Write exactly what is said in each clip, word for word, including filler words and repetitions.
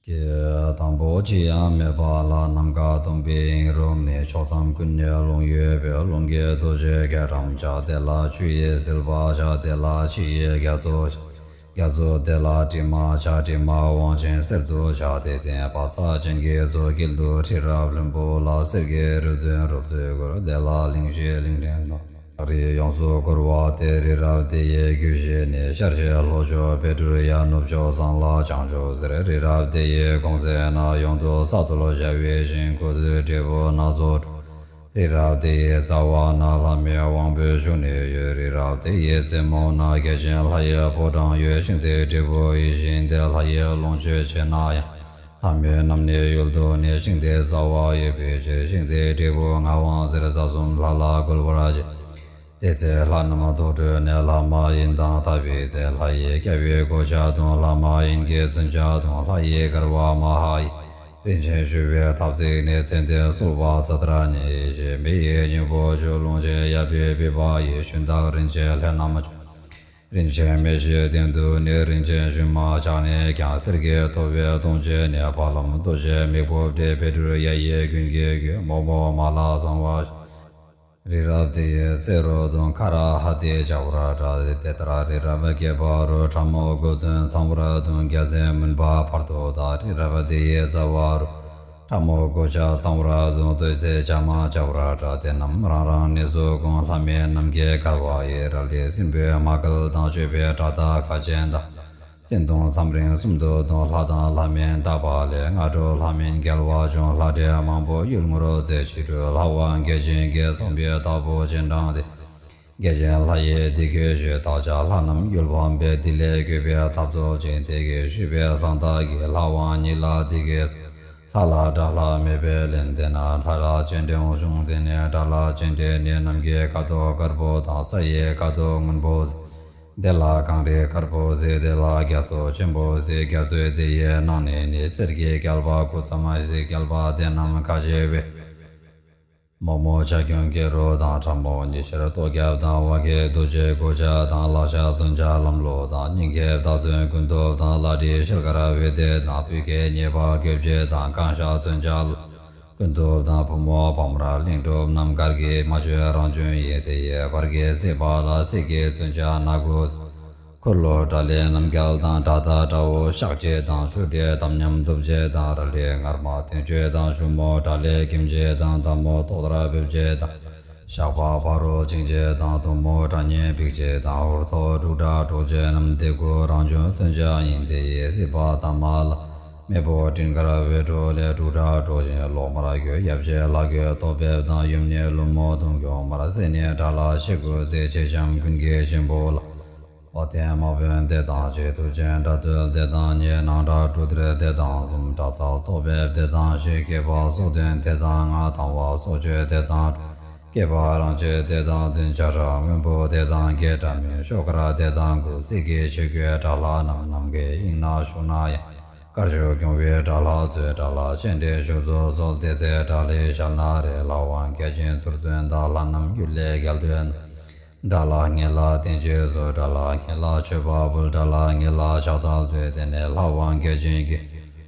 ཀྱེ། དང་པོ་ཅི་ཡང་མེད་པ་ལ། ནམ་མཁའ་སྟོང་པའི་དབྱིངས་རུམ་ནས། ཕྱོགས་མཚམས་ཀུན་ནས་ཀློང་ཡོད་པའི། ཀློང་གི་རྡོ་རྗེ་སྐད་ཀྱང་བྱ། དེ་ལ་ཆུ་ཡིས་བསིལ་བར་བྱ། དེ་ལ་ཕྱི་ཡི་རྒྱ་མཚོ་བྱ། རྒྱ་མཚོ་དེ་ལ་དྲི་མ་བྱ། དྲི་མ་དབང་ཆེན་གསེར་དུ་བྱ། དེ་སྟེང་བག་ཚ་ཅན་གྱི་མཚོ་དཀྱིལ་དུ། རི་རབ་ལྷུན་པོ་ལ། གསེར་གྱི་རི་བདུན་རོ་ཚོས་བསྐོར། དེ་ལ་གླིང་བཞི་གླིང་ཕྲན་སྟོང་། རིས་ཡོངས་སུ་བསྐོར་བ་སྟེ། རི་རབ་དེ་ཡི་རྒྱུད་བཞི་ནི། ཤར་ཕྱོགས་ལྷོ་ཕྱོགས་བཻ་ཌཱུརྱ། ནུབ་ཕྱོགས་ཚངས་ལ་བྱང་ཕྱོགས་ཟེར། རི་རབ་དེ་ཡི་གོང་ཚད་ནི། ཡོངས་དུ་ས་རྡུལ་བྱ་བའི་ཞིང་། ཁུ་ཚུར་འབྲས་བུ་སྣ་ཚོགས་འཁྲུངས། རི་རབ་དེ་ཡི་རྩ་བ་ན། ལྷ་མིའི་དབང་པོས་བཞུགས་ནས་ཡོད། རི་རབ་དེ་ཡི་རྩེ་མོ་ན། བརྒྱ་བྱིན་ལྷ་ཡི་ཕོ་བྲང་ཡོད། ཤིང་རྟའི་འབྲས་བུ་ཡིད་བཞིན་ཏེ། ལྷ་ཡི་ལོངས་སྤྱོད་ཆེ་ན་ཡང་། ལྷ་མིའི་རྣམ་སྣེའི་ཡུལ་དུ་གནས། ཤིང་རྟའི་རྩ་བ་ཡོད་པའི་ཕྱིར། ཤིང་རྟའི་འབྲས་བུ་ངག་དབང་ཟེར། རྩ་གསུམ་ལྷ་ལ་བཀོད་པར་བྱེད། དེ་ཚེ་ལྷ་རྣམས་དོ་འཕྲོས་ནས། ལྷ་མ་ཡིན་དང་འཐབ་པའི་ཚེ། ལྷ་ཡི་རྒྱལ་པོའི་གོ་ཆ་དང་། ལྷ་མ་ཡིན་གྱི་མཚོན་ཆ་དང་། ལྷ་ཡི་གར་པ་མ་ཧཱ་ཡིས། རིན་ཆེན་ཞུ་བའི་ཐབས་བརྩིགས་ནས། ཙནྡན་གསོལ་བ་ཙཱ་ཏྲ་ཉིད་ཡེ་ཤེས། མི་ཡི་སྙིང་པོ་ཆུ་ཀླུང་ཆེན། ཡབ་ཡུམ་བི་མ་ཡི་ཞུན་དག་རིན་ཆེན་ལྷས་རྣམས་ཕྱུང་། རིན་ཆེན་མེ་བཞིའི་སྟེང་དུ་ནི། རིན་ཆེན་ཞུན་མ་ཆགས་ནས་ཀྱང་། གསེར་གྱི་ཐོད་པའི་དོང་བཅས་ནས། ཕ་ལམ་རྡོ་རྗེ་མིག་པོ་བྲིས། བཻ་ཌཱུརྱ་ཡི་རྒྱུན་གྱིས་བསྐོར། མོག་མོག་མ་ལ་གསང་བ། རི་རབ་དེ་ཡི་རྩེ་རུ་འཛེགས། ཁ་ར་ཧ་ཏི་བྱ་བར་གྲགས་ཏེ། དེ་ལྟར་རི་རབ་ཁྱད་པར་རོ། ཁྲ་མོ་དགུ་ཚོན་ཚང་བར་འཛེགས། རྒྱལ་མཚན་མུན་པ་བར་དུ་དག། རི་རབ་དེ་ཡི་རྩ་བ་རུ། ཁྲ་མོ་དགུ་ཆ་ཚང་བར་འཛེགས། བདུད་རྩི་བྱ་མ་བྱ་བར་གྲགས་ཏེ། རྣམས་རང་རང་གནས་སུ་གོམས། ལྷ་མིའི་རྣམ་རྒྱལ་གར་པ་ཡིས། རལ་གྲི་སྲིན་པོའི་མ་སྐལ་དང་། གཅོད་པའི་དགྲ་སྟ་ཁ་ཆེན་དང་། སྲིན་གདོན་མཚམས་རིང་གསུམ་དུ་འཛེགས། ལྷ་དང་ལྷ་མིན་རྟག་པ་ལས། སྔ་དྲོ་ལྷ་མིན་རྒྱལ་བ་བྱོན། ལྷ་འདྲེ་མང་པོ་གཡུལ་ངོར་རྩད་ཆོད་འགྲོལ། ལྷ་དབང་བརྒྱ་བྱིན་གྱིས། ཚངས་པའི་བདག་པོ་སྤྱན་དྲངས་ཏེ། བརྒྱ་བྱིན་ལྷ་ཡིས་འདི་སྐད་ཞུས། བདག་ཅག་ལྷ་རྣམས་ཡུལ་ཕམ་པས། འདི་ལས་གོས་པའི་ཐབས་རྫོགས་ཤིང་། དེ་སྐད་ཞུས་པའི་སང་བདག་གིས། ལྷ་དབང་ཉིད་ལ་འདི་སྐད། ལྷ་ལ་དགྲ་ལྷ་མེད་པས་ལན། དེ་ན་ལྷ་ལ་སྤྱན་འདྲེན་འོང་བྱུང་། དེ་ནས་དགྲ་ལྷ་སྤྱན་འདྲེན་ནི། ནམ་མཁའི་ཁ་དོག་དཀར་པོ་དང་། ས་ཡི་ཁ་དོག་སྔོན་པོ་ཟེར། དེ་ལ་གངས་རི་དཀར་པོ་ཟེར། དེ་ལ་རྒྱ་མཚོ་ཆེན་པོ་ཟེར། རྒྱ་མཚོའི་དེ་ཡི་ནང་ནས་ནི། གསེར་གྱི་རྒྱལ་པོ་སྐུ་མཚམས་བཞི། རྒྱལ་པོ་དེ་རྣམས་ཁ་ཕྱེ་བས། མོག་མོག་ཆ་ཁྱུང་སྐེ་རུ་དང་། ཁྲ་མོ་ཉི་ཤར་ལྟོ་རྒྱབ་དང་། བ་གི་རྡོ་རྗེ་གོ་ཆ་དང་། ལག་ཆ་མཚོན་ཆ་ལམ་ལུགས་དང་། སྙིང་གའི་བདག་མཚོན་ཀུན་ཐུབ་དང་། ལྷ་དྲི་ཤེལ་དཀར་བེ་ཏའི་དང་། སྤུས་ཀའི་སྙེ་བ་བཀོད་བྱེད་དང་། རྐང་ཞག་མཚོན་ཆ་ཀུན་ཐུབ་དང་། ཕོ་མོ་བ་མོར་གླིང་སྒྲུབ་རྣམས། གར་གྱིས་མ་ཆོད་རང་བྱུང་ཡིན། དེ་ཡི་བར་གྱི་སྲིད་པ་ལ། གསེར་གྱི་མཚོན་ཆ་སྣ་དགུ། འཁོར་ལོ་དགྲ་ལྷའི་རྣམ་རྒྱལ་དང་། དགྲ་སྟ་དགྲ་བོ་གཤགས་བྱེད་དང་། ཆུ་འདྲེ་དམ་ཉམས་གཏུབ་བྱེད་དང་། རལ་གྲི་ངར་མ་འཐེན་བྱེད་དང་། གཞུ་མོ་དགྲ་ལྷའི་འགེམས་བྱེད་དང་། མདའ་མོ་ཐོག་ལྟར་འབེབས་བྱེད་དང་། ཞགས་པ་ཕ་རོལ་འཆིང་བྱེད་དང་། དུང་མོ་དགྲ་གཉེན་འབིགས་བྱེད་དང་། ཧོར་ཐོག་འབྲུག་སྒྲ་སྒྲོག་བྱེད་རྣམས། དེ་དགུ་རང་བྱུང་མཚོན་ཆ་ཡིན། དེ་ཡི་སྲིད་པ་ཐ་མ་ལ། མེ་ཕོ་སྤྲིན་དཀར་འོད་འཕྲོ་ལས། འབྲུག་སྒྲ་སྒྲོག་ཅིང་གློག་དམར་འགྱུར། ཡབ་རྗེ་ལྷ་གོས་ཐོག་འབེབས་དང་། ཡུམ་ནི་ཀླུ་མོ་དུང་སྐྱོང་དམར། སྲས་ནི་དགྲ་ལྷ་མཆེད་དགུ་རྩལ། མཆེད་ལྕམ་ཀུན་གྱི་གཅེན་པོ་ལ། བ་དན་དམག་དཔོན་སྡེ་དང་གཅིག། མཐུ་ཆེན་དགྲ་འདུལ་སྡེ་དང་གཉིས། ནང་དགྲ་འབྲུ་གཏེར་སྡེ་དང་གསུམ། དགྲ་ཚལ་ཐོག་འབེབས་སྡེ་དང་བཞི། སྐྱེས་པ་སྲོག་ལྡན་སྡེ་དང་ལྔ། དང་བ་སྲོག་གཅོད་སྡེ་དང་དྲུག། སྐྱེས་པ་རང་ཆས་སྡེ་དང་བདུན། བྱ་ར་སྔོན་པོ་སྡེ་དང་བརྒྱད། དགྲ་མིན་ཤོག་དཀར་སྡེ་དང་དགུ། གསེར་གྱི་ཆོས་གོས་དགྲ་ལྷ་རྣམས། ནམ་མཁའི་དབྱིངས་ན་བཞུགས་ན་ཡང་། དཀར་ཕྱོགས་སྐྱོང་བའི་དགྲ་ལྷ་མཛོད། དགྲ་ལྷ་སྤྱན་འདྲེན་ཞུ་རྫོགས་སོ། དེ་ཚེ་དགྲ་ལྷའི་ཞལ་ན་རེ། ལྷ་དབང་བརྒྱ་བྱིན་ཚུར་བཙུན་དང་། ལྷ་རྣམས་གཡུལ་ལས་རྒྱལ་དུ་ན། དགྲ་ལྷ་ངན་ལ་བསྟེན་བྱེད་སོ། དགྲ་ལྷ་ངན་ལ་མཆོད་པ་ཕུལ། དགྲ་ལྷ་ངན་ལ་ཕྱག་འཚལ་བསྟོད། དེ་ནས་ལྷ་དབང་བརྒྱ་བྱིན་གྱིས།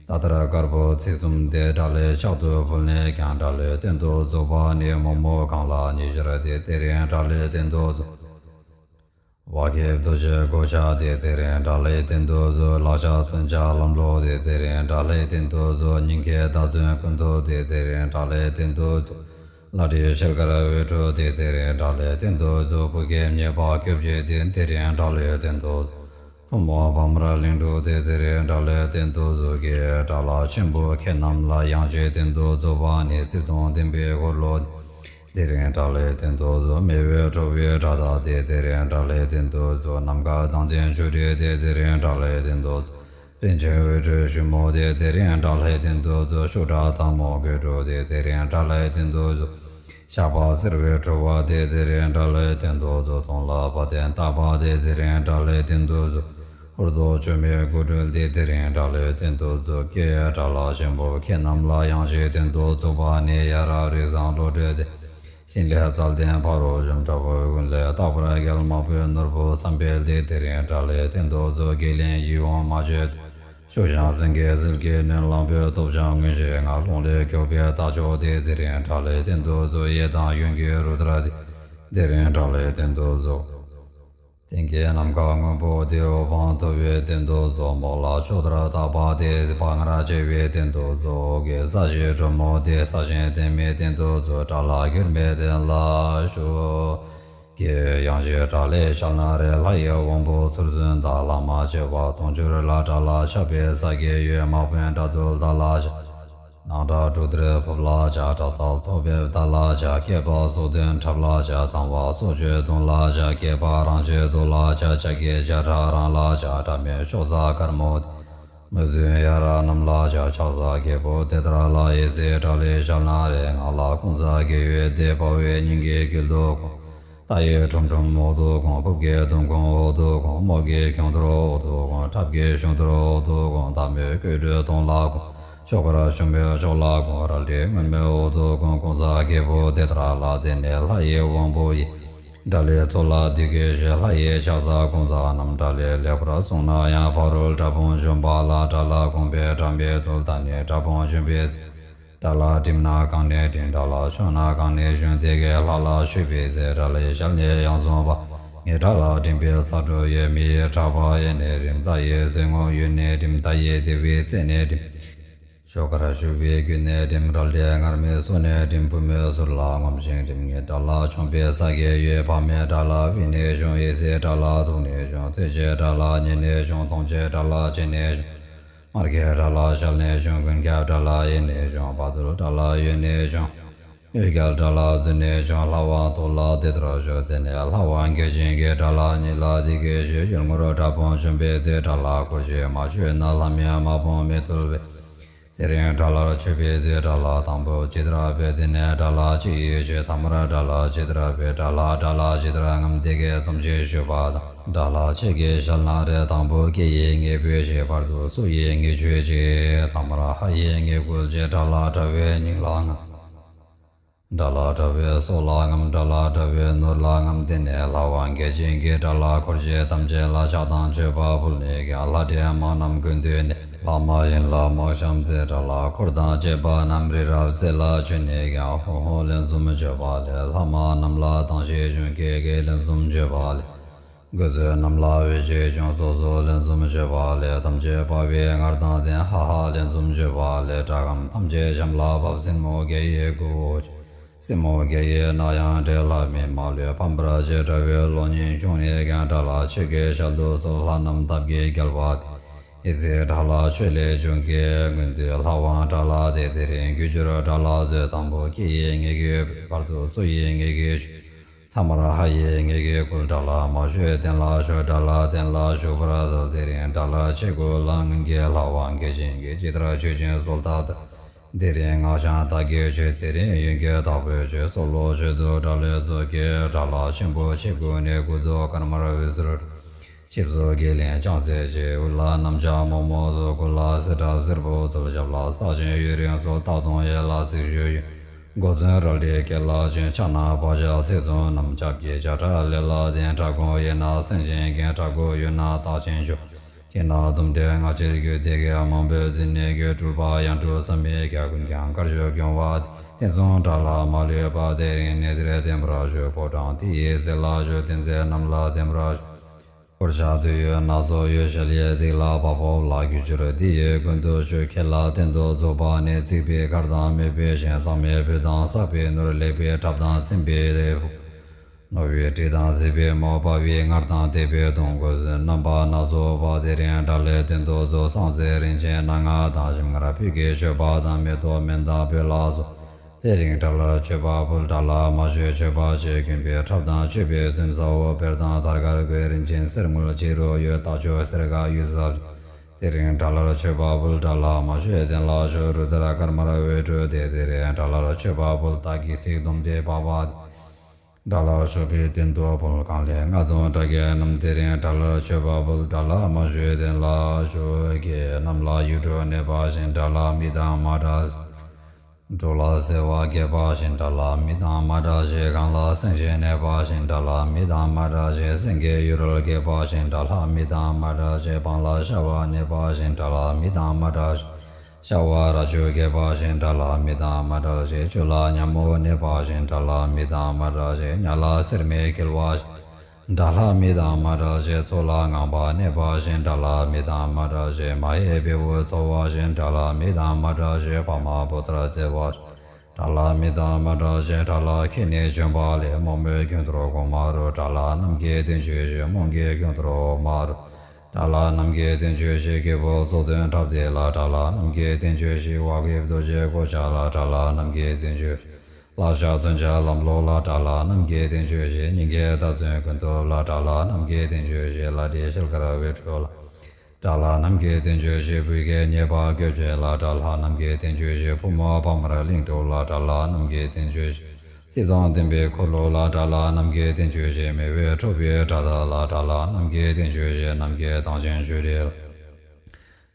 ད་ལྟར་དཀར་པོ་ཚིགས་གསུམ་སྟེ། དགྲ་ལྷའི་ཕྱག་ཏུ་ཕུལ་ནས་ཀྱང་། དགྲ་ལྷའི་རྟེན་དུ་རྫོགས་པ་ནི། མོག་མོག་གངས་ལྷ་ཉི་ཤར་སྟེ། དེ་རིང་དགྲ་ལྷའི་རྟེན་དུ་རྫོགས། བ་གི་རྡོ་རྗེ་གོ་ཆ་སྟེ། དེ་རིང་དགྲ་ལྷའི་རྟེན་དུ་རྫོགས། ལག་ཆ་མཚོན་ཆ་ལམ་ལུགས་ཏེ། དེ་རིང་དགྲ་ལྷའི་རྟེན་དུ་རྫོགས། སྙིང་གའི་བདག་མཚོན་ཀུན་ཐུབ་སྟེ། དེ་རིང་དགྲ་ལྷའི་རྟེན་དུ་རྫོགས། ལྷ་དྲི་ཤེལ་དཀར་འོད་འཕྲོ་སྟེ། དེ་རིང་དགྲ་ལྷའི་རྟེན་དུ་རྫོགས། སྤུ་གའི་སྙེ་བ་བཀོད་བྱེད་སྟེ། དེ་རིང་དགྲ་ལྷའི་རྟེན་དུ་རྫོགས། ཕོ་མོ་བ་མོར་གླིང་སྒྲུབ་སྟེ། དེ་རིང་དགྲ་ལྷའི་རྟེན་དུ་རྫོགས། ཀྱེ། དགྲ་ལྷ་ཆེན་པོ་ཁྱེད་རྣམས་ལ། ཡང་ཅིག་རྟེན་དུ་རྫོགས་པ་ནི། རྩིབས་སྟོང་ལྡན་པའི་འཁོར་ལོ་སྟེ། དེ་རིང་དགྲ་ལྷའི་རྟེན་དུ་རྫོགས། མེ་འོད་འཕྲོ་བའི་དགྲ་སྟ་སྟེ། དེ་རིང་དགྲ་ལྷའི་རྟེན་དུ་རྫོགས། ནམ་མཁའ་མདངས་ཅན་ཆུ་སྤྲིན་སྟེ། དེ་རིང་དགྲ་ལྷའི་རྟེན་དུ་རྫོགས། རིན་ཆེན་འོད་འཕྲོས་ཞུན་མོ་སྟེ། དེ་རིང་དགྲ་ལྷའི་རྟེན་དུ་རྫོགས། ཤུགས་དྲག་ཐལ་མོ་སྐད་སྒྲོགས་ཏེ། དེ་རིང་དགྲ་ལྷའི་རྟེན་དུ་རྫོགས། ཞགས་པ་སེར་འོད་འཕྲོ་བ་སྟེ། དེ་རིང་དགྲ་ལྷའི་རྟེན་དུ་རྫོགས། དུང་ལྷ་བ་དན་སྟག་པ་སྟེ། དེ་རིང་དགྲ་ལྷའི་རྟེན་དུ་རྫོགས། ཧོར་ཐོག་ཆུ་མིག་དགུ་སྤྲུལ་ཏེ། དེ་རིང་དགྲ་ལྷའི་རྟེན་དུ་རྫོགས། ཀྱེ། དགྲ་ལྷ་ཆེན་པོ་ཁྱེད་རྣམས་ལ། ཡང་ཅིག་རྟེན་དུ་རྫོགས་པ་ནི། ཡ་རབས་རིགས་བཟང་བློ་གྲོས་ལྡན། ཞིང་ལས་རྩལ་ལྡན་ཕ་རོལ་གཤོམ། དགྲ་བོ་ཀུན་ལས་རྟག་པར་རྒྱལ། དམག་དཔོན་ནོར་བུ་བསམ་འཕེལ་ཏེ། དེ་རིང་དགྲ་ལྷའི་རྟེན་དུ་རྫོགས། དགེ་ལེགས་ཡིད་འོང་མ་བཅོས་དང་། ཕྱོགས་བཞིན་སེང་གེ་ཟིལ་གྱིས་ནོན། གླང་པོའི་སྟོབས་ཀྱིས་མངོན་ཞིང་མངའ། རླུང་ལས་ཁྱབ་པའི་རྟ་མཆོག་དེ། དེ་རིང་དགྲ་ལྷའི་རྟེན་དུ་རྫོགས། གཡས་དང་གཡོན་གྱི་རུ་དར་དེ། དེ་རིང་དགྲ་ལྷའི་རྟེན་དུ་རྫོགས། སྟེང་གི་ནམ་མཁའ་སྔོན་པོ་དེ། འོད་དཔག་མཐོ་བའི་རྟེན་དུ་རྫོགས། མོག་ལ་ཕྱོགས་དར་དག་པ་དེ། དེ་བ་ང་ར་ཆེ་བའི་རྟེན་དུ་རྫོགས། འོག་གི་ས་གཞི་གྲུ་མོ་དེ། ས་གཞི་བརྟན་མའི་རྟེན་དུ་རྫོགས། དགྲ་ལྷ་གྱུར་མའི་རྟེན་ལ་ཕྱོགས་ཀྱི། ཡང་ཞིག་དགྲ་ལྷའི་ཞལ་ན་རེ། ལྷ་ཡི་དབང་པོ་ཚུར་བཙུན་དང་། ལྷག་མ་བྱེ་བ་དུང་ཕྱུར་ལ། དགྲ་ལྷ་ཆགས་པའི་ས་གི་ཡུལ། དམག་དཔོན་དགྲ་འདུལ་དག་ལ་བྱ། སྣང་གྲགས་དྲུག་སྡེར་ཕབ་ལ་བྱ། དྲག་རྩལ་ཐོག་འབེབས་དག་ལ་བྱ། སྐེད་པ་སོགས་དོན་འཁྲབ་ལ་བྱ། དང་བ་སོགས་གཅོད་གཏོང་ལ་བྱ། སྐེད་པ་རང་བྱེད་རྡོ་ལ་བྱ། ལྕགས་ཀྱི་བྱ་ཁྲ་རང་ལ་བྱ། དྲ་མེད་ཕྱོགས་བཟའ་དཀར་མོ། མི་བརྫུན་ཡ་ར་བསྣམས་ལ་བྱ། ཕྱག་བཟའ་རྒྱལ་པོ་དེ་ལྟར་ལྷ། ཡི་ཟེར་དགྲ་ལྷའི་ཞལ་ན་རེ། ངག་ལ་ཀོང་ཙ་གི་ཡོས་དེ། དཔའ་བོའི་སྙིང་གི་དཀྱིལ་དུ་གང་། རྟ་ཡི་ཁྲོམ་ཁྲོམ་འོག་ཏུ་གང་། ཕུབ་ཀྱི་དུང་ཁུང་འོག་ཏུ་གང་། མོག་གི་ཁྱུང་དར་འོག་ཏུ་གང་། ཁྲབ་ཀྱི་ཤུན་དར་འོག་ཏུ་གང་། མདའ་མོའི་སྐད་སྒྲོས་དོང་ལ་གང་། ཆོ་གར་ཞུན་མའི་ཕྱོགས་ལ་གང་། རལ་གྲིའི་སྔོན་མོའི་འོག་ཏུ་གང་། ཀོང་ཙ་རྒྱལ་པོ་དེ་ལྟར་ལྷ། དེ་ནི་ལྷ་ཡི་དབང་པོ་ཡིན། དགྲ་ལྷའི་ཚོགས་ལ་འདི་སྐད་ཞུ། ལྷ་ཡི་ཕྱག་བཟའ་ཀོང་ཙ་རྣམས། དགྲ་ལྷའི་ལེགས་པར་སྲུངས་ན་ཡང་། ཕ་རོལ་དགྲ་དཔུང་འབྱོན་པ་ལ། དགྲ་ལྷ་དགོངས་པས་དགྲ་མེད་ཐོབ། ད་ནི་དགྲ་དཔུང་འབྱོན་པའི་ཚེ། དགྲ་ལྷ་བསྒྲིམས་ན་གང་ནས་བསྒྲིམས། དགྲ་ལྷ་བྱོན་ན་གང་ནས་བྱོན། དེ་གའི་ལྷ་ལ་མཆོད་པའི་ཚེ། དགྲ་ལྷའི་ཞལ་ནས་ཡང་གསུངས་པ། ངས་དགྲ་ལྷ་བསྒྲིམས་པའི་ས་དྲོ་ཡོད། མི་ཡི་ཕྲག་པ་གཡས་ནས་བསྒྲིམས། རྟ་ཡི་རྩེ་ངོས་གཡོན་ནས་བསྒྲིམས། རྟ་ཡི་ལྡེ་བའི་རྩེ་ནས་བསྒྲིམས། ཆོ་གར་ཞུ་བའི་རྒྱུད་ནས་བསྒྲིམས། རལ་གྲིའི་ངར་མའི་སོ་ནས་བསྒྲིམས། བུ་མོའི་ཟུར་ལ་ངོམས་ཤིང་བསྒྲིམས། ངས་དགྲ་ལྷ་མཆོངས་པའི་ས་གའི་ཡོས། བག་མེད་དགྲ་ལྷ་དབུས་ནས་བྱོན། གཡས་སའི་དགྲ་ལྷ་ཐུགས་ནས་བྱོན། ཐོད་ཕྱེ་དགྲ་ལྷ་སྙན་ནས་བྱོན། དུང་ཕྱེ་དགྲ་ལྷ་ལྕེ་ནས་བྱོན། དམར་གྱི་དགྲ་ལྷ་ཞལ་ནས་བྱོན། མགོན་སྐྱབས་དགྲ་ལྷ་གཡས་ནས་བྱོན། བ་དུར་དགྲ་ལྷ་གཡོན་ནས་བྱོན། གཡོན་རྒྱལ་དགྲ་ལྷ་མདུན་ནས་བྱོན། ལྷ་དབང་ཐོག་ལ་འདི་ལྟར་ཞུ། དེ་ནས་ལྷ་དབང་བརྒྱ་བྱིན་གྱིས་དགྲ་ལྷ་ཉིད་ལ་འདི་སྐད་ཞུས། ཡུལ་ངོར་དགྲ་དཔུང་འབྱོན་པའི་ཚེ། དགྲ་ལྷ་འཁོར་བཅས་མ་བྱོན་ན། ལྷ་མིན་དམག་དཔུང་མི་ཐུལ་བས། དེ་རིང་དགྲ་ལྷར་མཆོད་པའི་དུས། དགྲ་ལྷ་དང་པོ་ཇི་ལྟར་འབད། དེ་ནས་དགྲ་ལྷ་ཅི་ཡིས་མཆོད། ཐ་མར་དགྲ་ལྷ་ཇི་ལྟར་འབད། དགྲ་ལྷ་དགྲ་ལྷ་ཇི་ལྟར་རྔམ། དེ་སྐད་ཙམ་ཞིག་ཞུས་པ་དང་། དགྲ་ལྷ་ཁྱེད་ཀྱི་ཞལ་ན་རེ། དང་པོ་སྐེ་ཡི་ངད་འབོད་ཅིག། བར་དུ་སོ་ཡི་ངད་འགྱོད་ཅིག། ཐ་མར་ཧ་ཡི་ངད་བསྐུལ་ཅིག། དགྲ་ལྷ་དགྲ་བོའི་སྙིང་ལ་རྔམ། དགྲ་ལྷ་དགྲ་བོའི་སྲོག་ལ་རྔམ། དགྲ་ལྷ་དགྲ་བོའི་ནོར་ལ་རྔམ། དེ་ནས་ལྷ་དབང་བརྒྱ་བྱིན་གྱིས་དགྲ་ལྷ་འཁོར་བཅས་ཐམས་ཅད་ལ་ཕྱག་དང་མཆོད་པ་ཕུལ་ནས་ཀྱང་། ལྷ་འདྲེ་དམག་རྣམས་ཀུན་བཏུལ་ནས། ལྷ་མ་ཡིན་ལྷ་དམག་བཤམས་ཚེ། དགྲ་ལྷ་འཁོར་དང་བཅས་པ་རྣམས་རི་རབ་རྩེ་ལ་བྱོན་ནས་ཀྱང་། ཧོ་ཧོ་ལན་གསུམ་མཆོད་པ་ལས། ལྷ་དམག་རྣམས་ལ་དང་ཞིག་བྱོན། ཀྱེ་ཀྱེ་ལན་གསུམ་མཆོད་པ་ལས། རྒོད་ཚོད་རྣམས་ལ་འོད་ཅིག་བྱུང་། སོ་སོ་ལན་གསུམ་མཆོད་པ་ལས། ཐམས་ཅད་དཔའ་བོའི་ངར་དང་ལྡན། ཧ་ཧ་ལན་གསུམ་མཆོད་པ་ལས། དགྲ་རྔམ་ཐམས་ཅད་ཆམ་ལ་བབས། སྲིན་མོ་བརྒྱ་ཡིས་བསྐོར། སྲིན་མོ་བརྒྱ་ཡིས་ནག་ཡང་བསྒྲིལ། ལྷ་མིན་དམག་ལུས་ཕམ་པར་བྱས། དགྲ་བོའི་གློ་སྙིང་ཕྱུང་ནས་ཀྱང་། དགྲ་ལྷ་ཁྱེད་ཀྱི་ཞལ་དུ་གསོལ། ལྷ་རྣམས་ཐབས་ཀྱིས་བསྐྱལ་བ་དེ། ཡི་ཟེར་དགྲ་ལྷ་ཁྱོད་ལས་བྱུང་གི། མགོན་དུ་ལྷ་དབང་དགྲ་ལྷ་སྟེ། དེ་རིང་རྒྱུ་སྦྱོར་དགྲ་ལྷ་མཛོད། དང་པོ་སྐེ་ཡི་ངད་ཀྱིས། བར་དུ་སོ་ཡི་ངད་ཀྱིས་མཆོད། ཐ་མར་ཧ་ཡི་ངད་ཀྱིས་བསྐུལ། དགྲ་ལྷ་མ་བཞུད་གདན་ལ་བཞུགས། དགྲ་ལྷ་གདན་ལ་བཞུགས་པར་གསོལ། དེ་རིང་དགྲ་ལྷ་ཁྱེད་སྐུ་ལ་མངོན་གྱི། ལྷ་དབང་བརྒྱ་བྱིན་གྱིས་ཇི་ལྟར་མཆོད་ཅིང་གསོལ་བ་བཏབ། དེ་རིང་སྔགས་འཆང་བདག་གིས་མཆོད། དེ་རིང་གཡོན་གྱི་བདག་པོས་མཆོད། སྲོག་བླུ་མཆོད་དུ་དགྲ་ལྷའི་ཚོགས་ཀྱིས། དགྲ་ལྷ་ཆེན་པོ་ཆེ་ཀུན་ནས། དགུ་ཐོག་དཀར་དམར་འོད་ཟེར། ཆིབས་སུ་གྱི་ལན་ལྕགས་སྲེག་བྱས། དབུ་ལ་གནམ་ལྕགས་མོག་མོག་གཟུགས། གོ་ལ་གསེར་ཁྲབ་སེར་པོ་གསོལ། ཞབས་ལ་སྲ་ཞིང་ཡུན་རིང་གསོལ། རྟག་ཏུ་གཡས་ལ་གཟིགས་བཞུགས་ཡོད། མགོ་ཚོན་རལ་གྲིའི་སྐེད་ལ་བྱོན། ཕྱག་ན་བ་ཕྱག་ཚེག་བཙུམ་བསྣམས། སྐྱབས་ཀྱི་བྱ་ཁྲ་ལེ་ལ་ལྡན། ཁྲ་གུང་གཡས་ན་སེང་ཆེན་བརྒྱན། ཁྲ་གུར་གཡོན་ན་སྟག་ཆེན་བཅུ། སྐེ་ན་དུམ་གྲའི་རྔ་ཆེན་རྒྱུ། དེ་གའི་དམག་དཔོན་བདུན་ནས་བརྒྱུད། སྤྲུལ་པ་ཡང་སྤྲུལ་བསམ་མེད་བརྒྱ། ཀུན་ཀྱང་དཀར་ཕྱོགས་སྐྱོང་བ་དེ། དེ་མཚུངས་དགྲ་ལྷ་མ་ལུས་པ། དེ་རིང་གནས་འདིར་བརྟན་པར་ཞུ། ཕོ་བྲང་དེ་ཡི་རྩེ་ལ་བཞུགས། བསྟན་འཛིན་རྣམས་ལ་བརྟན་པར་ཞུ། འཁོར་ཕྱག་དུས་ཡུན་སྣ་ཚོགས་ཡོད། ཞལ་གྱི་ཐིག་ལེ་དཔའ་ཕབ་ལ། རྒྱུ་སྦྱོར་འདི་ཡིས་ཀུན་ཏུ་ཆུད། ཁྱེད་ལ་རྟེན་དུ་རྫོགས་པ་ནི། བརྩེགས་པའི་མཁར་དང་མེ་བུད་ཤིང་། གཙང་མའི་ཕུད་དང་བསྲེགས་པའི་ནོར། ལེགས་པའི་ཁྲབ་དང་ཚིམ་པའི་ལེའུ། རྣོ་བའི་གྲི་དང་སྲིད་པའི་མོ། དཔའ་བོའི་ངར་དང་དད་པའི་གདུང་། རྒོད་ཚོད་རྣམ་པ་སྣ་ཚོགས་པ། དེ་རིང་དགྲ་ལྷའི་རྟེན་དུ་རྫོགས། བསང་རྫས་རིན་ཆེན་སྣ་ལྔ་དང་། ཞིམ་མངར་ཕུད་ཀྱི་མཆོད་པ་དང་། མེ་ཏོག་སྨན་དང་སྤོས་ལ་སོགས། དེ་རིང་དགྲ་ལྷར་མཆོད་པ་ཕུལ། དགྲ་ལྷ་མ་བཞུད་མཆོད་པ་བྱེད། མགོན་པོའི་ཁྲབ་དང་མཆོད་པའི་ཚོམ་ཟ་འོ། བེར་དང་དར་དཀར་གོས། རིན་ཆེན་གསེར་དངུལ་ཕྱི་རུ་ཡོད། རྟ་མཆོག་གསེར་ཁ་གཡུ་ཟབ། དེ་རིང་དགྲ་ལྷར་མཆོད་པ་ཕུལ། དགྲ་ལྷ་མ་བཞུད་གདན་ལ་བཞུགས། རུ་དར་དཀར་དམར་འོད་འཕྲོས་ཏེ། དེ་རིང་དགྲ་ལྷར་མཆོད་པ་ཕུལ། སྟག་གི་སྲིད་སྡོམ་སྟེ་པ་བ། དགྲ་ལྷ་མཆོད་པའི་རྟེན་དུ་ཕུལ། གང་ལས་རྔ་དང་སྒྲ་བརྒྱ་རྣམས། དེ་རིང་དགྲ་ལྷར་མཆོད་པ་ཕུལ། དགྲ་ལྷ་མ་བཞུད་གདན་ལ་བཞུགས། ཁྱེད་རྣམས་ལ་ཡིག་དྲུག་གནས་པ་བཞིན། དགྲ་ལྷ་མི་དང་མ་དགྲ། འབྲོག་ལ་སེར་བ་སྐྱེས་པ་བཞིན་དགྲ་ལ་མི་དང་མ་བྲལ་ཞིང་། གངས་ལ་སེང་ཆེན་གནས་པ་བཞིན་དགྲ་ལ་མི་དང་མ་བྲལ་ཞིང་། སེང་གེའི་གཡུ་རལ་སྐྱེས་པ་བཞིན་དགྲ་ལ་མི་དང་མ་བྲལ་ཞིང་། སྤང་ལ་ཤ་བ་གནས་པ་བཞིན་དགྲ་ལ་མི་དང་མ་བྲལ་ཞིང་། ཤ་བ་རྭ་ཅོ་སྐྱེས་པ་བཞིན་དགྲ་ལ་མི་དང་མ་བྲལ་ཞིང་། ཆུ་ལ་ཉ་མོ་གནས་པ་བཞིན་དགྲ་ལ་མི་དང་མ་བྲལ་ཞིང་། ཉ་ལ་སེར་མོ་འཁྱིལ་བ་བཞིན་དགྲ་ལྷ་མི་དང་མ་བྲལ་ཞིང་། མཚོ་ལ་ངང་པ་གནས་པ་བཞིན་དགྲ་ལྷ་མི་དང་མ་བྲལ་ཞིང་། མ་ཧེ་བེའུ་འཚོ་བ་བཞིན་དགྲ་ལྷ་མི་དང་མ་བྲལ་ཞིང་། ཕག་མོ་བོ་ཏར་རྩེ་བ་བཞིན་དགྲ་ལྷ་མི་དང་མ་བྲལ་ཞིང་། དགྲ་ལྷ་ཁྱེད་ནི་བྱོན་པ་ལས། རྨོ་མོའི་ཁྱུང་ཐུར་གོང་མ་རུ། དགྲ་ལྷ་རྣམས་ཀྱིས་བསྟན་བཅོས་ཤིང་། རྨོངས་ཀྱི་ཁྱུང་ཐུར་འོག་མ་རུ། དགྲ་ལྷ་རྣམས་ཀྱིས་བསྟན་བཅོས་ཤིང་། སྐྱེས་བུ་སོ་བདུན་འཁྲབ་སྟེ་ལ། དགྲ་ལྷ་རྣམས་ཀྱིས་བསྟན་བཅོས་ཤིང་། དབང་གི་རྡོ་རྗེའི་གོ་ཆ་ལ། དགྲ་ལྷ་རྣམས་ཀྱིས་བསྟན་བཅོས་ཤིང་། ལྷ་ཞགས་མཚོན་ཆ་ལམ་ལུགས་ལ། དགྲ་ལྷ་རྣམས་ཀྱིས་བསྟན་བཅོས་ཤིང་། སྙིང་གའི་མཐའ་མཚོན་ཀུན་ཐུབ་ལ། དགྲ་ལྷ་རྣམས་ཀྱིས་བསྟན་བཅོས་ཤིང་། ལྷ་འདྲེ་ཤེལ་དཀར་འོད་འཕྲོ་ལ། དགྲ་ལྷ་རྣམས་ཀྱིས་བསྟན་བཅོས་ཤིང་། བུ་གའི་མཉེས་པ་བཀོད་བྱེད་ལ། དགྲ་ལྷ་རྣམས་ཀྱིས་བསྟན་བཅོས་ཤིང་། ཕོ་མོ་དཔའ་དམར་གླིང་དྲུག་ལ། དགྲ་ལྷ་རྣམས་ཀྱིས་བསྟན་བཅོས་ཤིང་། རྩིབས་དང་ལྡན་པའི་འཁོར་ལོ་ལ། དགྲ་ལྷ་རྣམས་ཀྱིས་བསྟན་བཅོས་ཤིང་། མེ་འོད་འཕྲོ་བའི་དགྲ་སྟ་ལ། དགྲ་ལྷ་རྣམས་ཀྱིས་བསྟན་བཅོས་ཤིང་། ནམ་མཁའི་མདངས་ཅན་ཆོས་དྲིལ་ལ།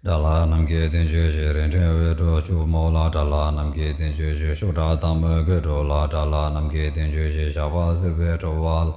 དགྲ་ལྷ་རྣམས་ཀྱིས་བསྟན་བཅོས་ཤིང་། རལ་གྲི་འོད་འཕྲོ་སྐྱུག་མོ་ལ། དགྲ་ལྷ་རྣམས་ཀྱིས་བསྟན་བཅོས་ཤིང་། ཤུགས་དྲག་དམ་མོ་རྒོད་འགྲོ་ལ། དགྲ་ལྷ་རྣམས་ཀྱིས་བསྟན་བཅོས་ཤིང་། ཞགས་པ་སེར་པོའི་ཁྲོ་བ་ལ།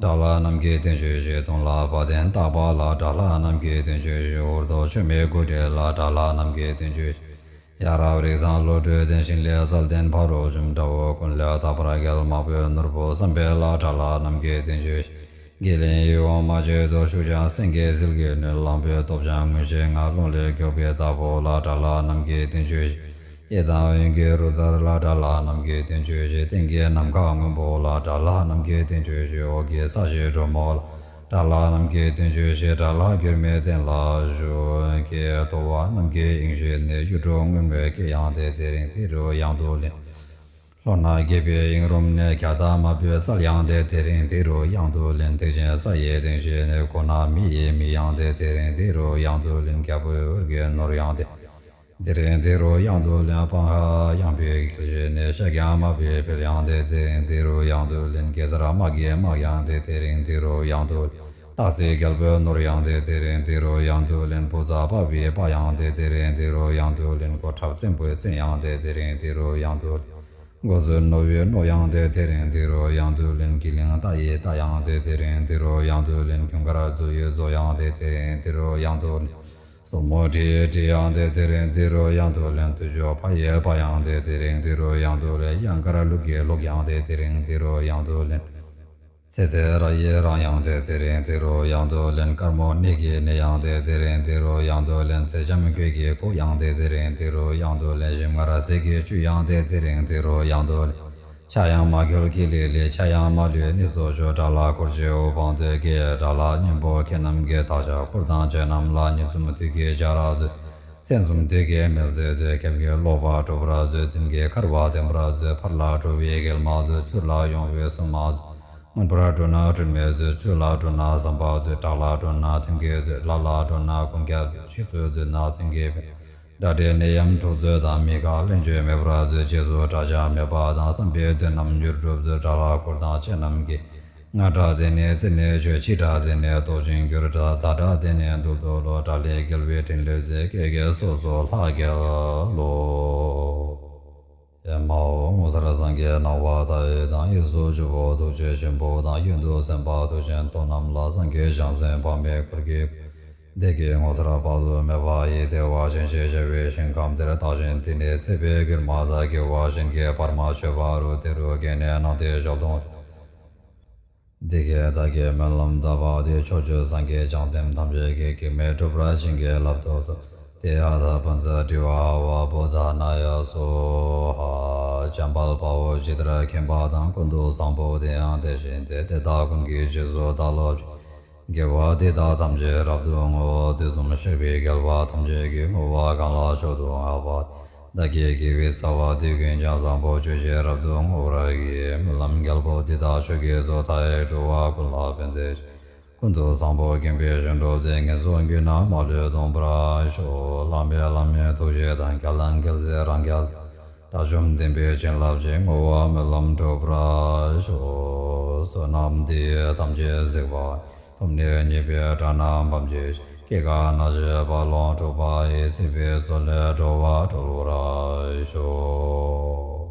དགྲ་ལྷ་རྣམས་ཀྱིས་བསྟན་བཅོས་ཤིང་། དུང་ལ་བ་དན་བཏགས་པ་ལ། དགྲ་ལྷ་རྣམས་ཀྱིས་བསྟན་བཅོས་ཤིང་། འུར་རྡོ་མཆོད་མེའི་སྐུ་བྲིས་ལ། དགྲ་ལྷ་རྣམས་ཀྱིས་བསྟན་བཅོས་ཤིང་། ཡ་རབས་རིགས་བཟང་བློ་གྲོས་ལྡན། ཞིང་ལས་རྩལ་ལྡན་ཕ་རོལ་འཇོམས། དགྲ་བོ་ཀུན་ལས་རྟག་པར་རྒྱལ། དམག་དཔོན་ནོར་བུ་བསམ་འཕེལ་ལ། དགྲ་ལྷ་རྣམས་ཀྱིས་བསྟན་བཅོས་ཤིང་། རྒྱལ་བློན་ཡིད་འོང་མ་བཅོས་རྡོ། ཤུགས་ཀྱང་སེང་གེའི་ཟིལ་གྱིས་གནོན། གླང་པོའི་སྟོབས་ཀྱང་རྔུལ་ཆུའི་མངལ། རླུང་ལས་མགྱོགས་པའི་རྟ་ཕོ་ལ། དགྲ་ལྷ་རྣམས་ཀྱིས་བསྟན་བཅོས་ཤིང་། གཡས་དང་གཡོན་གྱི་རུ་དར་ལ། དགྲ་ལྷ་རྣམས་ཀྱིས་བསྟན་བཅོས་ཤིང་། སྟེང་གི་ནམ་མཁའ་སྔོན་པོ་ལ། དགྲ་ལྷ་རྣམས་ཀྱིས་བསྟན་བཅོས་ཤིང་། འོག་གི་ས་གཞིའི་སྒྲོམ་མོ་ལ། དགྲ་ལྷ་རྣམས་ཀྱིས་བསྟན་བཅོས་ཤིང་། དགྲ་ལྷ་འགྱུར་མེད་སྟེང་ལ་བཞུགས། ཀྱེ་ཏོ་བ་རྣམས་ཀྱི་དབྱིངས་ཤེས་ནས། གཡུ་འབྲུག་སྔོན་མོའི་སྐད་ཡང་དེ། དེ་རིང་དེ་རུ་ཡང་དུ་ལེན། ལྷོ་ན་རྒྱལ་པོའི་དབྱིངས་རུམ་ནས། རྒྱ་སྟག་དམར་པོའི་རྩལ་ཡང་དེ། དེ་རིང་དེ་རུ་ཡང་དུ་ལེན། ཐེག་ཆེན་ས་ཡི་སྟེང་ཤེས་ནས། གོ་ན་མི་ཡི་མིག་ཡང་དེ། དེ་རིང་དེ་རུ་ཡང་དུ་ལེན། རྒྱལ་པོའི་འོད་ཀྱི་ནོར་ཡང་དེ། དེ་རིང་དེ་རུ་ཡང་དུ་ལེན། སྤང་ཁ་གཡང་པའི་འཁྱིལ་ཤེས་ནས། ཤ་རྐྱང་དམར་པོའི་འཕེལ་ཡང་དེ། དེ་རིང་དེ་རུ་ཡང་དུ་ལེན། གེ་སར་དམག་གི་དམག་ཡང་དེ། དེ་རིང་དེ་རུ་ཡང་དུ་ལེན། སྟག་རྩེ་རྒྱལ་པོའི་ནོར་ཡང་དེ། དེ་རིང་དེ་རུ་ཡང་དུ་ལེན། བུ་ཚ་པགས་པའི་པགས་ཡང་དེ། དེ་རིང་དེ་རུ་ཡང་དུ་ལེན། གོ་ཁྲབ་བཙན་པོའི་བཙན་ཡང་དེ། དེ་རིང་དེ་རུ་ཡང་དུ་ལེན། མགོ་ཚོས་རྣོ་བའི་རྣོ་ཡང་དེ། དེ་རིང་དེ་རུ་ཡང་དུ་ལེན། གི་ལིང་རྟ་ཡི་རྟ་ཡང་དེ། དེ་རིང་དེ་རུ་ཡང་དུ་ལེན། ཁྱུང་དཀར་མཛོ་ཡི་མཛོ་ཡང་དེ། དེ་རིང་དེ་རུ་ཡང་དུ་ལེན། སོར་མོ་གྲི་ཡི་གྲི་ཡང་དེ། དེ་རིང་དེ་རུ་ཡང་དུ་ལེན། དུར་ཁྲོད་ཕ་ཡི་ཕ་ཡང་དེ། དེ་རིང་དེ་རུ་ཡང་དུ་ལེན། གཡང་དཀར་ལུག་གི་ལུག་ཡང་དེ། དེ་རིང་དེ་རུ་ཡང་དུ་ལེན། ཚེ་ཚེ་ར་ཡི་རང་ཡང་དེ། དེ་རིང་དེ་རུ་ཡང་དུ་ལེན། དཀར་མོ་ནད་ཀྱི་ནད་ཡང་དེ། དེ་རིང་དེ་རུ་ཡང་དུ་ལེན། ཚེ་ལྕམ་གོས་ཀྱི་གོས་ཡང་དེ། དེ་རིང་དེ་རུ་ཡང་དུ་ལེན། ཞིམ་མངར་ཟས་ཀྱི་བཅུད་ཡང་དེ། དེ་རིང་དེ་རུ་ཡང་དུ་ལེན། ཆ་ཡང་མ་འཁྱོལ་གྱི་ལི་ལི། ཆ་ཡང་མ་ལུས་ནི་སོ་ཅོ། དགྲ་ལྷ་འཁོར་བཅས་དབུ་འཕང་མཛད། ཀྱེ་དགྲ་ལྷ་གཉན་པོ་ཁྱེད་རྣམས་ཀྱི་དག་ཞག། འཁོར་དང་བཅས་རྣམས་ལ་མཉེས་འཛུམ་དུས་ཀྱི་སྦྱར་ར་མཛོད། སྲན་འཛུམ་དུས་ཀྱི་མེལ་ཟས་མཛོད། སྐྱབས་ཀྱི་ལོག་པ་གྲོལ་བར་མཛོད། གཏིང་གི་འཁར་བ་འདེམས་པར་མཛོད། ཕར་ལ་འགྲོ་བའི་གེགས་མ་མཛོད། ཚུར་ལ་ཡོང་བའི་སྲུང་མ་མཛོད། མངོན་པར་འགྲོ་ན་སྒྲོན་མེ་མཛོད། ཚུར་ལ་འགྲོ་ན་ཟམ་པ་མཛོད། བྲག་ལ་འགྲོ་ན་ཐེམ་སྐས་མཛོད། ལ་ལ་འགྲོ་ན་ཀུན་ཁྱབ་མཛོད། ཕྱི་སོ་མཛོད་ན་མཚོན་གྱི་དཔལ། དགྲ་འདྲེ་ནད་ཡམས་འཁྲུག་རྩོད་དང་། མི་ཁ་གླེན་བཅོས་མེད་པར་མཛོད། རྗེས་སུ་དགྲ་བཅོམ་མེད་པ་དང་། བསམ་པའི་དོན་རྣམས་མྱུར་འགྲུབ་མཛོད། དགྲ་ལྷ་འཁོར་དང་བཅས་རྣམས་ཀྱི། སྔར་དགྲ་དེ་ནི་རྩད་ནས་ཆོད། ཕྱིས་དགྲ་དེ་ནི་ལྡོག་ཅིང་གྱུར། ད་ད་དགྲ་དེ་ནི་འདུལ་དུ་ལོ། དགྲ་ལྷའི་རྒྱལ་པོའི་ཕྲིན་ལས་མཛོད། སྐྱེ་རྒུའི་གཙོ་སོགས་ལྷ་རྒྱལ་ལོ། ཨེ་མ་ཧོ། ངོ་མཚར་སངས་རྒྱས་སྣང་བ་མཐའ་ཡས་དང་། གཡས་སུ་ཇོ་བོ་ཐུགས་རྗེ་ཆེན་པོ་དང་། གཡོན་དུ་སེམས་དཔའ་མཐུ་ཆེན་ཏོག་རྣམས་ལ། སངས་རྒྱས་བྱང་སེམས་དཔག་མེད་འཁོར་གྱིས། བདེ་སྐྱིད་ངོ་མཚར་དཔག་ཏུ་མེད་པ་ཡིས། བདེ་བ་ཅན་ཞེས་བྱ་བའི་ཞིང་ཁམས་དེར། བདག་གཞན་འདི་ནས་ཚེ་འཕོས་གྱུར་མ་ཐག་གི་བར། གཞན་གྱིས་བར་མ་ཆོད་པ་རུ། དེ་རུ་དགེ་བསྙེན་གནང་སྟེ་ཞལ་མཐོང་། འདི་སྐད་བདག་གིས་སྨོན་ལམ་བཏབ་པ་དེས། ཕྱོགས་བཅུའི་སངས་རྒྱས་བྱང་སེམས་ཐམས་ཅད་ཀྱིས། གེགས་མེད་འགྲུབ་པར་བྱིན་གྱིས་བརླབ་ཏུ་གསོལ། ཏདྱ་ཐཱ། བཛྲ་ཏྲི་ཡ་ཨ་ཝ་བོ་དྷ་ནཱ་ཡ་སྭཱ་ཧཱ། འཇམ་དཔལ་དཔའ་བོས་ཇི་ལྟར་མཁྱེན་པ་དང་། ཀུན་ཏུ་བཟང་པོ་དེ་ཡང་དེ་བཞིན་ཏེ། དེ་དག་ཀུན་གྱི་རྗེས་སུ་བདག་སློབ་ཅིང་། དགེ་བ་འདི་དག་ཐམས་ཅད་རབ་ཏུ་བསྔོ། དུས་གསུམ་གཤེགས་པའི་རྒྱལ་བ་ཐམས་ཅད་ཀྱིས། བསྔོ་བ་གང་ལ་མཆོག་ཏུ་བསྔགས་པ། བདག་གི་དགེ་བའི་རྩ་བ་འདི་ཀུན་ཀྱང་བཟང་པོ་སྤྱོད་ཕྱིར་རབ་ཏུ་བསྔོ་བར་བགྱི། སྨོན་ལམ་རྒྱལ་པོ་འདི་དག་མཆོག་གི་གཙོ། མཐའ་ཡས་སྤྲུལ་པ་ཀུན་ལ་ཕན་མཛད་ཅིང་། ཀུན་ཏུ་བཟང་པོ་མཁྱེན་པའི་ཞིང་སྒྲུབ་སྟེ། ངན་སོང་རྒྱུད་ན་མ་ལུས་སྟོངས་པར་ཤོག། བླ་མེད་བླ་མའི་ཐུགས་རྗེ་དང་། རྒྱལ་དང་རྒྱལ་སྲས་རང་རྒྱལ་དང་། དགྲ་བཅོམ་བསྟན་པའི་བྱིན་རླབས་ཀྱིས། བསྔོ་བ་སྨོན་ལམ་འགྲུབ་པར་ཤོག། བསོད་ནམས་འདི་ཡིས་ཐམས་ཅད་གཟིགས་པ་ཡི། ཐོབ་ནས་ཉེས་པའི་དགྲ་རྣམས་ཕམ་བྱས་ཤིང་། སྐྱེ་རྒ་ན་འཆིའི་རྦ་ཀློང་འཁྲུགས་པ་ཡི། སྲིད་པའི་མཚོ་ལས་འགྲོ་བ་སྒྲོལ་བར་ཤོག།